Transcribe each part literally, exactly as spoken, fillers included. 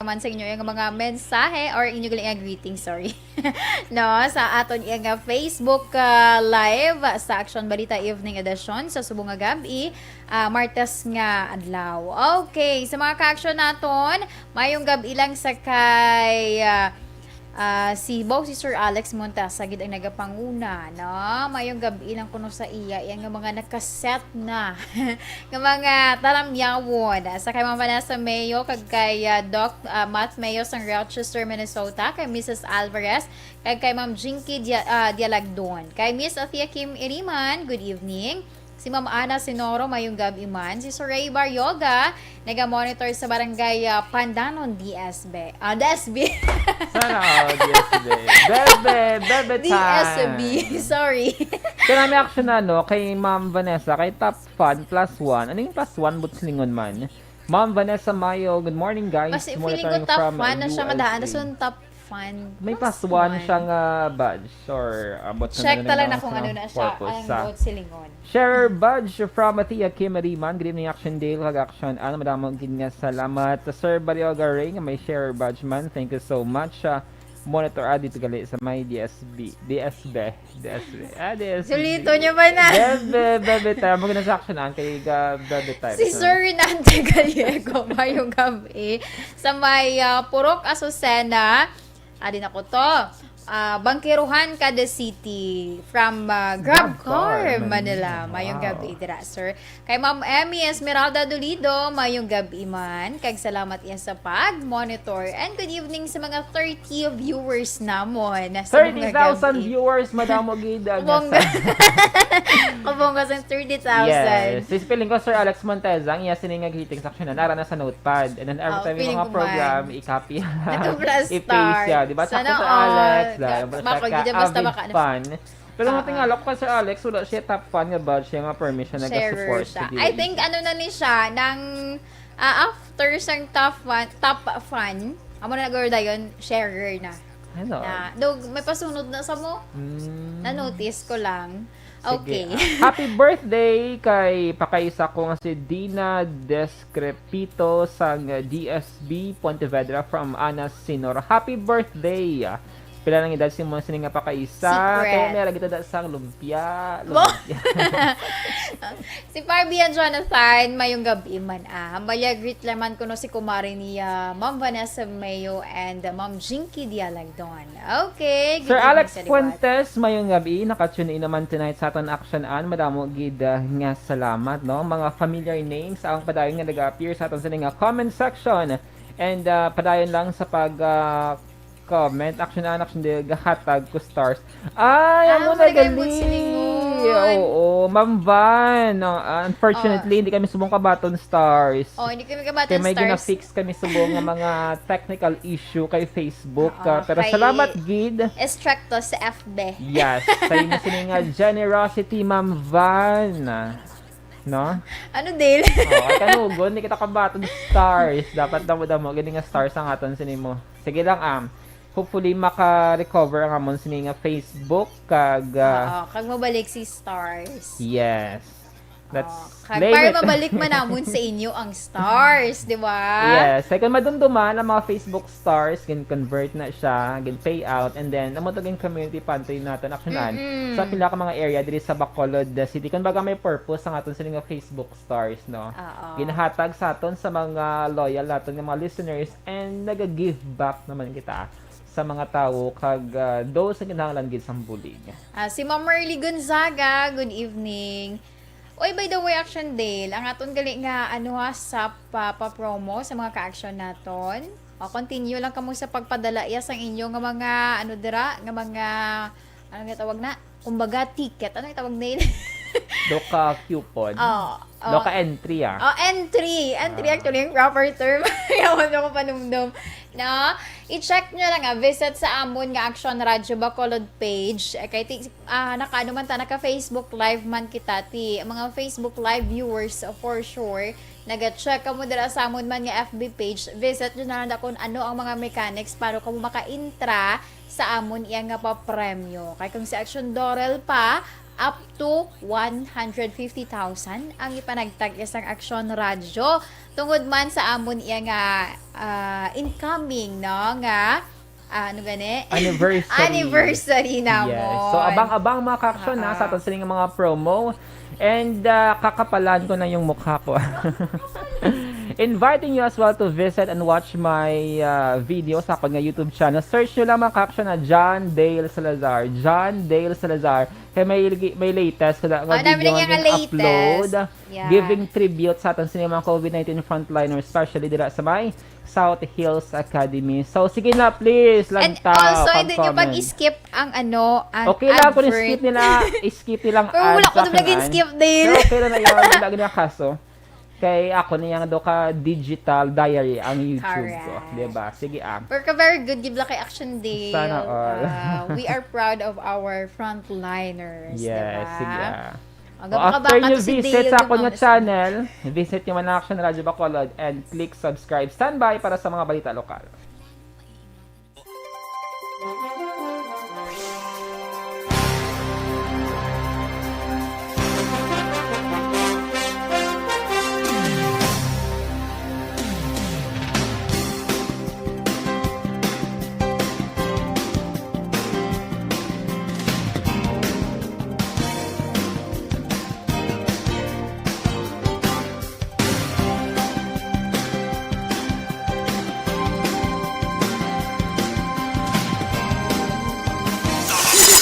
man sa inyo yung mga mensahe or inyo gali nga greeting, sorry. No, sa aton iya nga Facebook, ah, Live sa Action Balita Evening Edition sa subong nga gab-i, ah, Martes nga adlaw. Okay, sa mga ka-action naton, mayong gab-i lang sa kay, ah, ah, si Bo, si Sir Alex Montesa gid ang nagapanguna, no? Mayong gab-i lang kuno sa iya, iya nga mga nakaset na nga mga talamyawon. Sa kay Ma'am Vanessa Mayo, kag kay, ah, Doc, ah, Matt Mayo sang Rochester, Minnesota, kay Missus Alvarez, kag kay Ma'am Jinky Dia-, ah, Dialagdon. Kay Miss Athea Kim Iriman, good evening. Si Ma'am Ana Sinoro, mayong gab-i man. Si Soraya Baryoga, naga-monitor sa barangay, ah, Pandanon, D S B. Ah, D S B. Sana all, D S B. Bebe, bebe time. D S B, sorry. Kaya may action na, no? Kay Ma'am Vanessa, kay Top Fan plus one. Ano yung plus one, but silingon man? Ma'am Vanessa Mayo, good morning, guys. Mas feeling ko Monitoring top from one na siya, U S A. Madaan. Tapos yung top fan, May plus plus one one. Siya nga badge. Or, ah, but Check na lang talaga na kung ano na siya, purpose, ang ah. Buot silingon. Sharer badge from Athea Kim Ariman. Good evening, Action Dale, kag Action Ann. Madamo gid nga salamat. Sir Barioga Ray, nga may sharer badge man. Thank you so much. Ah, monitor, ah, dito gali sa may D S B, D S B, D S B. Ah, D S B. Sulito niyo ba na? Bebe, bebe time. Maganda sa Action Ann kay, ah, bebe time. Si Sir Renante Gallego, mayong gabi. Sa may, ah, Purok Azucena, Adi na ko to. Ah, Bangkiruhan, Kada City, from, ah, Grab Grab Car, Car, Manila. Manila. Mayong Wow. Gabi dira, sir. Kay Ma'am Emmy Esmeralda Dolido, mayong gabi man. Kag salamat iya sa pag-monitor. And good evening sa mga thirty viewers namon sa mga Thirty thousand gabi. Viewers, madamo gid, ah, Kabongga. Nasa Kabongga sa thirty thousand. Yes. Si feeling ko, Sir Alex Monteza, ang iya sini nga greeting sa action na nara na sa notepad. And then every Oh, time yung feeling mga ko program, man. I-copy. Natubra I-paste siya, stars. Di ba? Sana Sakto, Sir Alex, all. Dahil Ga-, wala siya bako, ka di basta avid baka na fan. Pero Ah, matingala ah. ko kay Sir Alex, wala siya top fan nga badge siya nga permission Sharer nagasupport siya. Sa D L G. I think ano na ni siya, nang, ah, after sang top fan, top fan, amo na nag-order dayon, sharer na. Ano? Na, dog, may pasunod na sa mo? Mm. Na-notice ko lang. Sige. Okay. Ah, happy birthday kay pakaisa ko nga si Dina Descrepito sang D S B Pontevedra from Ana Sinor. Happy birthday! Ah, pila lang edad si mo sini nga pakaisa? Secret. Kaya may lagi tada sang lumpia, Bo-, lumpia. Si Fabian Jonathan, mayong gabi man, ah. Hambalya, greet lang man kuno si kumare niya, Ma'am Vanessa Mayo and, uh, Ma'am Jinky Dialagdon. Okay, good Sir evening Alex sa liwat. Fuentes, mayong gabi. Naka-tune in naman tonight sa aton action an. Madamo gid, uh, nga salamat, no? Mga familiar names ang padayon nga nag-appear sa aton sini nga comment section. And, uh, padayon lang sa pag, uh, comment. Action an, action di gahatag ko stars. Ay, Ah, amo na wala kay gali. Buot silingon. Oo, Ma'am Van. No, unfortunately, Oh. hindi kami subong kabaton stars. Oh, hindi kami kabaton Kay may stars. Gina-fix kami subong nga mga technical issue kay Facebook, Oo, ah, pero kay salamat gid. Extracto sa F B. Yes, sa inyo sini nga generosity, Ma'am Van. No? Ano, Dale? Oh, ay kanugon, hindi kita kabaton stars. Dapat damo-damo gini nga stars ang aton sini mo. Sige lang, am. Hopefully, maka-recover ang amon sini nga Facebook kag, ah, Oo, kag mabalik si stars. Yes. Let's Oh, kag claim para it. Mabalik man namon sa inyo ang stars, di ba? Yes. Kay kung madumduman ang mga Facebook stars, gin-convert na siya, gin-pay out, and then, amo to gin community pantry naton, action an. Mm-mm. Sa pila ka mga area diri sa Bacolod City. Kung baga may purpose ang aton sini nga Facebook stars, no? Oo. Ginahatag sa aton sa mga loyal naton nga mga listeners and naga-give back naman kita sa mga tawo kag, ah, those nga kinahanglan gid sang bulig. Ah, si Ma'am Merly Gonzaga, good evening. Oy, by the way, Action Dale, ang aton gali nga, ano, ha, sa pa, pa-promo sa mga ka-action naton. O, continue lang kamo sa pagpadala iya sang inyo nga mga, ano, dira, nga mga, ano nga tawag na? Kumbaga, ticket. Ano yung tawag na yun? Doka coupon. Oh, oh. Doka entry, ah. Oh, entry. Entry, Ah. actually, yung proper term. Yawan ako panumdum. No? I-check nyo lang, ah. Visit sa amon nga Action Radyo Bacolod page. Eh, kay ti-, ah, naka, ano man ta, naka Facebook Live man kita. Ti, mga Facebook Live viewers, for sure, naga-check kamo dira sa amon man nga F B page. Visit nyo na lang kung ano ang mga mechanics para kamo maka-intra sa amon iya nga papremyo. Kay kung si Action Dorel pa, up to one hundred fifty thousand ang ipanagtag sang Action Radyo Tungod man sa amon iya nga, ah, incoming, no, nga, ah, ano gani? Anniversary. Anniversary namon. Yes. So, abang-abang, mga ka-action, ha, sa aton sining mga promo. And, ah, kakapalan ko na yung mukha ko. Inviting you as well to visit and watch my, ah, video sa akon nga YouTube channel. Search nyo lang, mga ka-action, na John Dale Salazar. John Dale Salazar. Kay may, may latest ko na nga video nga gin-upload. Yeah. Giving tribute sa aton sini mga COVID nineteen frontliners, especially dira sa may South Hills Academy. So, sige na, please, lantaw, pag-comment. And also, hindi nyo pag-skip ang ano, ang advert. Okay lang kung skip nila, skip nilang ads sa akin. Pero wala ko nag-skip din. Pero okay lang na yun, wala gina kaso. Kay ako na yung do ka digital diary ang YouTube ko. Correct. Diba? Sige, ah. Pero ka very good, give lang kay Action Dale. Sana all. Ah, we are proud of our frontliners, diba? Yes, sige, ah. After nyo visit sa akon nga channel, visit nyo man ang Action Radio Bacolod and click subscribe. Standby para sa mga balita lokal.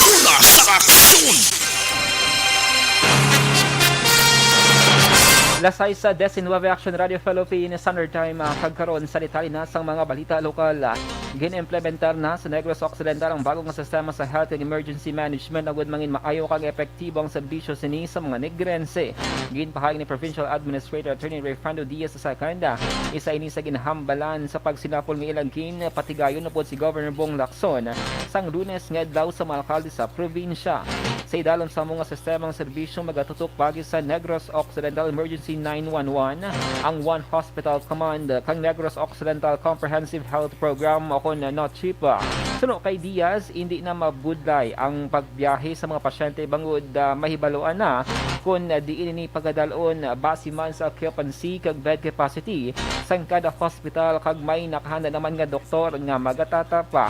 Una sa aksyon! Alas sais diecinuebe, Action Radio Philippines Standard Time, ah, kag karon sa detalye na sang mga balita lokal. Ah, gin-implementar na sa Negros Occidental ang bago nga sistema sa health and emergency management agud mangin maayo kag epektibo ang serbisyo sini sa mga Negrense. Ginpahayag ni Provincial Administrator Attorney Rayfrando Diaz the second, ah, isa ini sa ginhambalan sa pagsinapol nga ilang ginpatigayon upod si Governor Bong Lacson sang Lunes nga adlaw sa mga alkalde sa probinsya. Sa idalom sa amo nga sistema ang serbisyo magatutok paagi sa Negros Occidental Emergency nine one one, ang One Hospital Command, kang Negros Occidental Comprehensive Health Program o kon NOCHIPA. Suno kay Diaz, indi na mabudlay ang pagbiyahe sa mga pasyente bangod, ah, mahibaluan na kon, ah, diin ini pagadal-on, ah, base man sa occupancy kag bed capacity sang kada hospital, kag may nakahanda naman nga doktor nga magatata pa.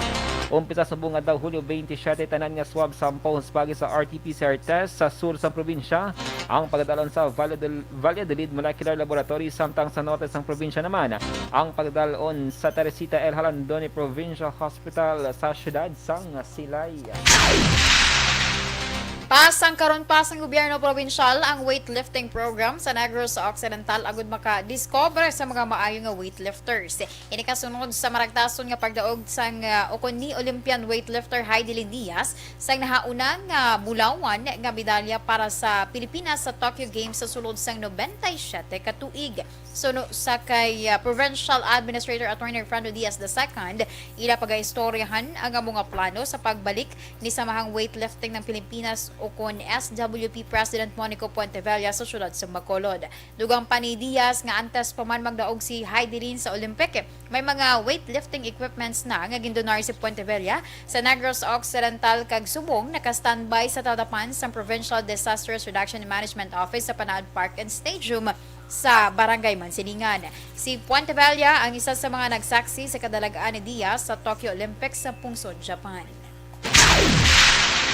Umpisa subong adlaw Hulyo twenty-seven, tanan nga swab samples paagi sa R T P C R test sa sur sang probinsya ang pagdalon sa Valladol-, Valladolid Molecular Laboratory, samtang sa norte sang probinsya naman ang pagdalon sa Teresita L. Jalandoni Provincial Hospital sa siyudad sang Silay. Pasangkaron pa sang gobyerno probinsyal ang weightlifting program sa Negros Occidental agud makadiscover sa mga maayo nga weightlifters. Ini kasunod sa maragtason nga pagdaog sang, ah, ukon ni Olympian weightlifter Heidelin Diaz sang nahauna nga bulawan nga medalya para sa Pilipinas sa Tokyo Games sa sulod sang nobenta y siyete ka tuig. Suno sa kay, ah, Provincial Administrator Attorney Fernando Diaz the second, ila pagaistoryahan ang amo nga plano sa pagbalik ni Samahang Weightlifting ng Pilipinas ukon S W P President Monico Puentevella sa siyudad sa Bacolod. Dugang pa ni Diaz nga antes pa man magdaog si Heidelin sa Olympic, may mga weightlifting equipments na nga gindonar si Puentevella sa Negros Occidental kag subong naka-standby sa tatapan sang Provincial Disaster Risk Reduction and Management Office sa Panaad Park and Stadium sa Barangay Mansilingan. Si Puentevella ang isa sa mga nagsaksi sa kadalag-an ni Diaz sa Tokyo Olympics sa Pungsod, Japan.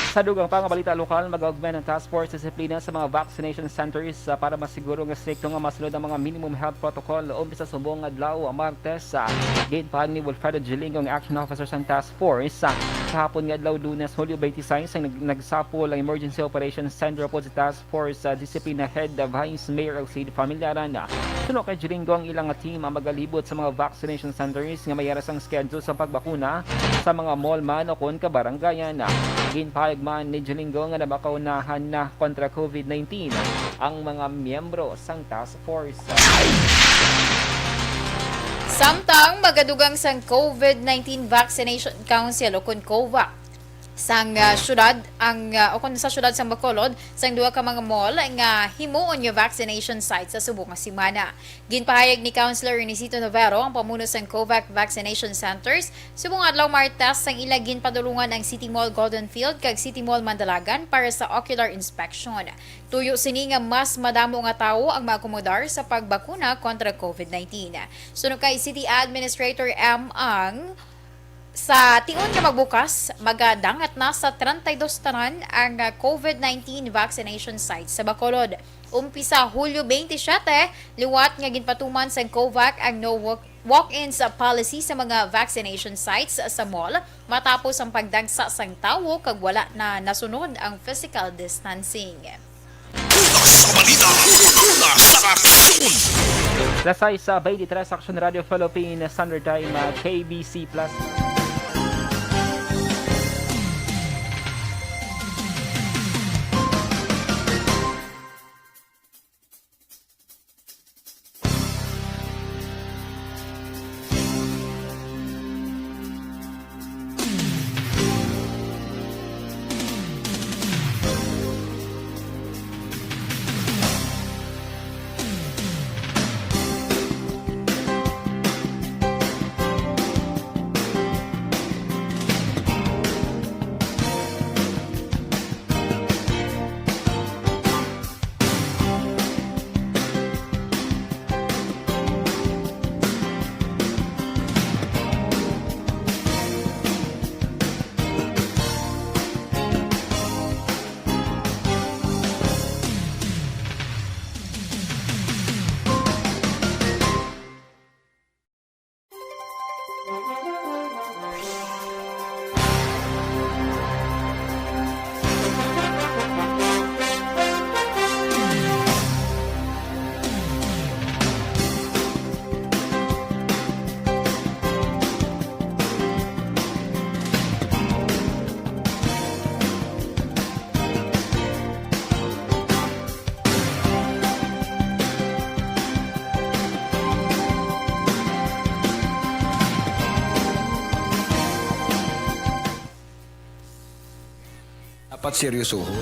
Sa dugang pa nga balita lokal, mag-augment ang task force disiplina sa mga vaccination centers, ah, para masiguro nga strikto nga masunod ang mga minimum health protocol. Umpisa subong adlaw, Martes, ah, ginpahayag ni Wilfredo Gilingo, ang action officer sang task force, ah, kahapon nga adlaw, Lunes, Hulyo twenty-six, ang nag-, nagsapol ang Emergency Operations Center upod sa task Force, ah, Disiplina Head, ah, Vice Mayor Alcide Familiaran. Suno kay Gilingo, ang ilang team ang magalibot sa mga vaccination centers nga may ara sang schedule sa pagbakuna sa mga mall man o kon kabarangayan. Ginpahayag man ni Gilingo nga nabakaunahan na kontra COVID nineteen ang mga miyembro sang task force. Samtang magadugang sang COVID nineteen Vaccination Council o kon COVAC, sang, ah, syudad ang, ah, o kung sa syudad sang Bacolod, sang duha ka mga mall nga himuon nga vaccination site sa subong nga semana. Ginpahayag ni Councilor Ernesito Navarro, ang pamuno sang COVAC Vaccination Centers, subong adlaw Martes sang ila ginpadulungan ang City Mall Golden Field kag City Mall Mandalagan para sa ocular inspection. Tuyo sini nga mas madamo nga tawo ang maakomodar sa pagbakuna kontra COVID nineteen. Suno kay City Administrator M. Ang, sa tion nga magbukas, magadangat na sa treinta y dos tanan ang, ah, COVID nineteen vaccination sites sa Bacolod. Umpisa Hulyo twenty-seven, liwat nga ginpatuman sang COVAC ang no walk, walk-ins policy sa mga vaccination sites sa mall matapos ang pagdagsa sang tawo kag wala na nasunod ang physical distancing. Una sa balita, una sa aksyon. Las sais sa twenty-three sa Aksyon Radio Philippines Standard Time, ah, K B C Plus. Dapat seryosohon.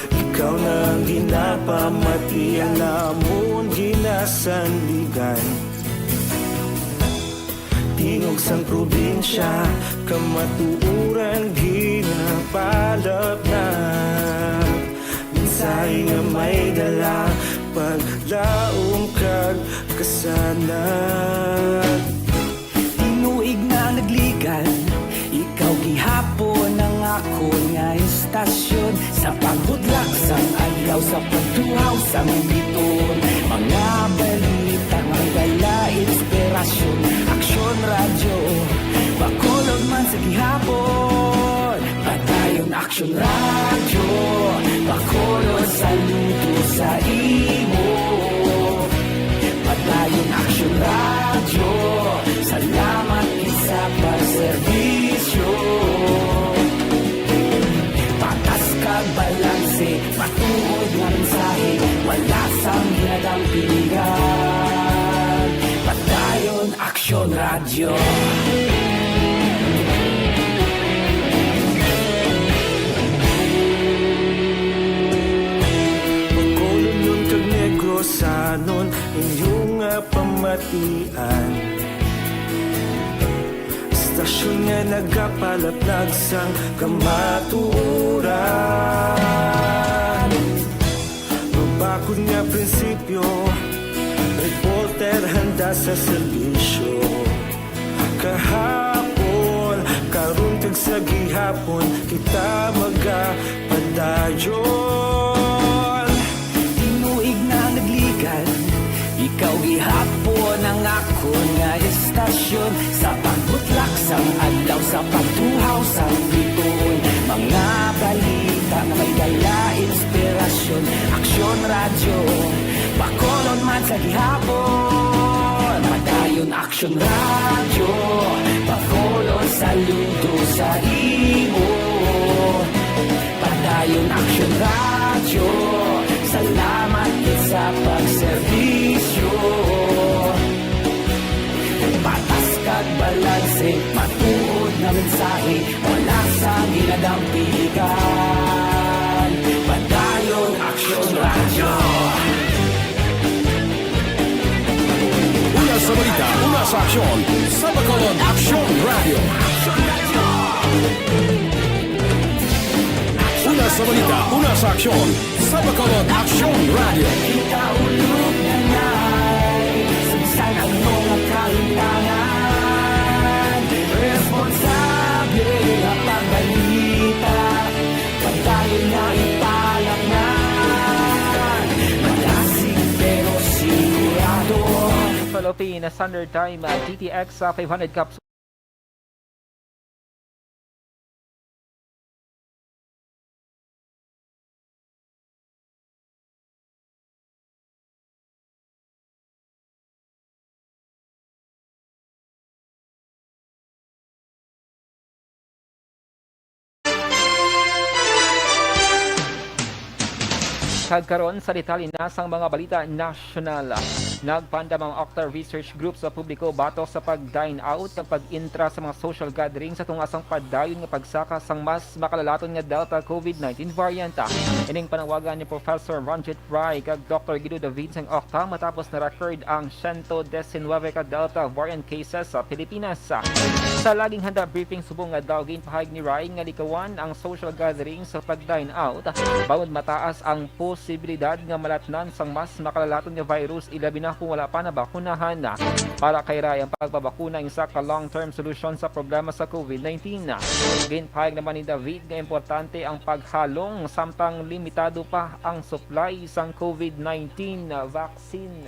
Ikaw na ang ginapamati, ang namon ginasandigan. Tingog sang probinsya, kamatuoran ginapalapnag. Mensahe nga may dala, paglaom kag kasanag. Tinuig na ang nagligan, ikaw gihapon ang akon nga istasyon. Sa pagbudlak sang adlaw, sa pagtuhaw sang biton, mga balita nga may dala inspirasyon. Aksyon Radyo, Bacolod man sa gihapon. Padayon Aksyon Radyo, Bacolod, saludo sa imo. Padayon Aksyon Radyo, salamat gid sa pagserbisyo. Patas kag balanse, matuod nga mensahe, wala sang ginadampingan. Padayon Aksyon Radyo. Bacolodnon kag Negrosanon, inyo nga pamatian. Istasyon nga nagapalaplag sang kamatuoran. Mabakod nga prinsipyo, reporter handa sa serbisyo. Kahapon, karon kag sa gihapon, kita magapadayon. Tinuig na ang nagligan, ikaw gihapon ang akon nga istasyon. Sa pagbutlak sang adlaw, sa pagtuhaw sang bituon, mga balita nga may dala inspirasyon. Aksyon Radyo, Bacolod man sa gihapon. Padayon Aksyon Radyo, Bacolod, saludo sa imo. Padayon Aksyon Radyo, salamat gid sa pagserbisyo. Patas kag balanse, matuod nga mensahe, wala sang ginadampigan. Padayon Aksyon Radyo. Una sa balita, una sa aksyon, sa Bacolod Aksyon Radyo. Una sa balita, una sa aksyon, sa Bacolod Aksyon Radyo. Kita ulog na nay, sabsan ang mga kalintangan. Responsable nga pagbalita, padayon nga ipalaknag. Malasig pero sigurado. Philippine Standard Time, uh, D T X, uh, five hundred capsule. Kag karon sa detalye na sang mga balita nasyonal. Nagpaandam ang Okta Research Group sa publiko batok sa pag-dine out kag pag-intra sa mga social gathering sa tunga sang padayon nga pagsaka sang mas makalalaton nga Delta COVID nineteen variant. Ining panawagan ni Professor Ranjit Rai kag Doktor Guido David sang Okta matapos na-record ang siyento disinwebe ka Delta variant cases sa Pilipinas. Sa laging handa briefing subong nga adlaw, ginpahayag ni Rai nga likawan ang social gathering sa pag-dine out bangod mataas ang posibilidad nga malatnan sang mas makalalaton nga virus, ilabi na kung wala pa nabakunahan. Para kay Rai, ang pagpabakuna ang isa ka long-term solusyon sa problema sa COVID nineteen. Ginpahayag naman ni David nga importante ang paghalong samtang limitado pa ang supply sang COVID nineteen vaccine.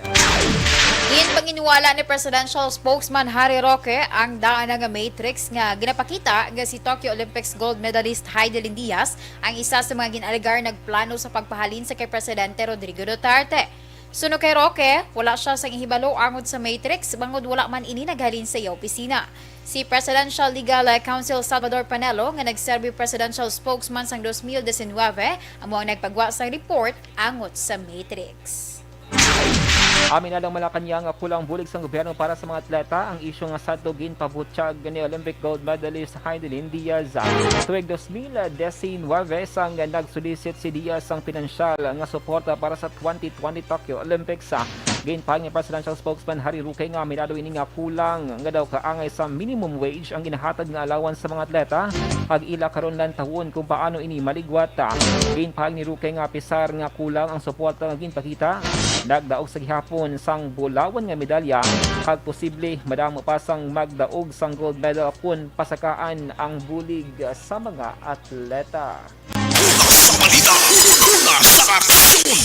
Ginpanginiwala ni Presidential Spokesman Harry Roque ang daan na nga matrix nga ginapakita nga si Tokyo Olympics gold medalist Hidilyn Diaz ang isa sa mga gin-alegar nagplano sa pagpahalin sa kay Presidente Rodrigo Duterte. Suno kay Roque, wala siya sang ihibalo angod sa matrix bangod wala man ini naghalin sa iya opisina. Si Presidential Legal Counsel Salvador Panelo, nga nagserbi presidential spokesman sang dos mil disinwebe, amo ang nagpagwa sang report angot sa matrix. Aminado ang Malacañang nga kulang bulig sang gobyerno para sa mga atleta. Ang isyu nga sadto ginpabutyag ni Olympic gold medalist Heidelin Diaz. Tuig dos mil diecinuebe sang nagsulisit si Diaz sang pinansyal nga suporta para sa twenty twenty Tokyo Olympics. Ginpahayag ni Presidential Spokesman Harry Roque nga aminado ini nga kulang nga daw kaangay sa minimum wage ang ginahatag nga allowance sa mga atleta, kag ila karon lantawon kung paano ini maligwat. Ginpahayag ni Roque nga apisar nga kulang ang suporta nga ginpakita, nagdaog sa gihapon sang bulawan nga medalya, kag posible madamo pa sang magdaog sang gold medal kon pasakaan ang bulig sa mga atleta. Una sa balita, una sa aksyon.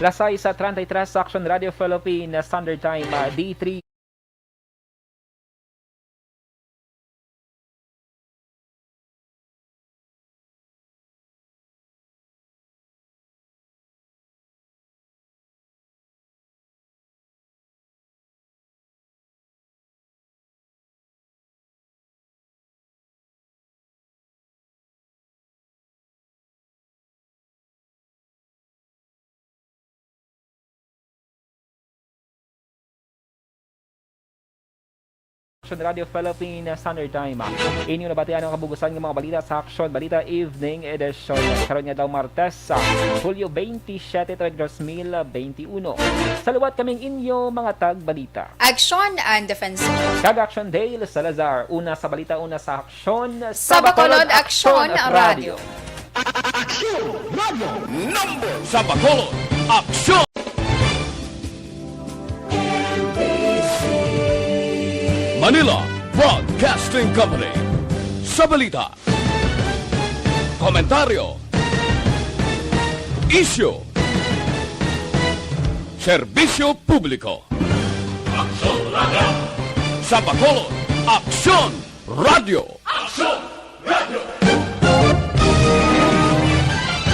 Las sais treinta y tres, Aksyon Radio Philippines Standard Time, ah, D three. Aksyon Radio Philippines Standard Time. Inyo nabatian ang kabugusan nga mga balita sa Aksyon Balita Evening Edition. Karon nga daw Martes, sa Hulyo twenty-seven, tuig dos mil veintiuno. Sa liwat kaming inyo mga tagbalita. Aksyon and Defense. Kag Aksyon Dale Salazar. Una sa balita, una sa aksyon. Sa Bacolod, Aksyon Radio. Aksyon Radio. Number sa Bacolod, Aksyon. Manila Broadcasting Company. Sa balita, komentaryo, isyu, serbisyo publiko. Aksyon Radio. Sa Bacolod, Aksyon Radio. Aksyon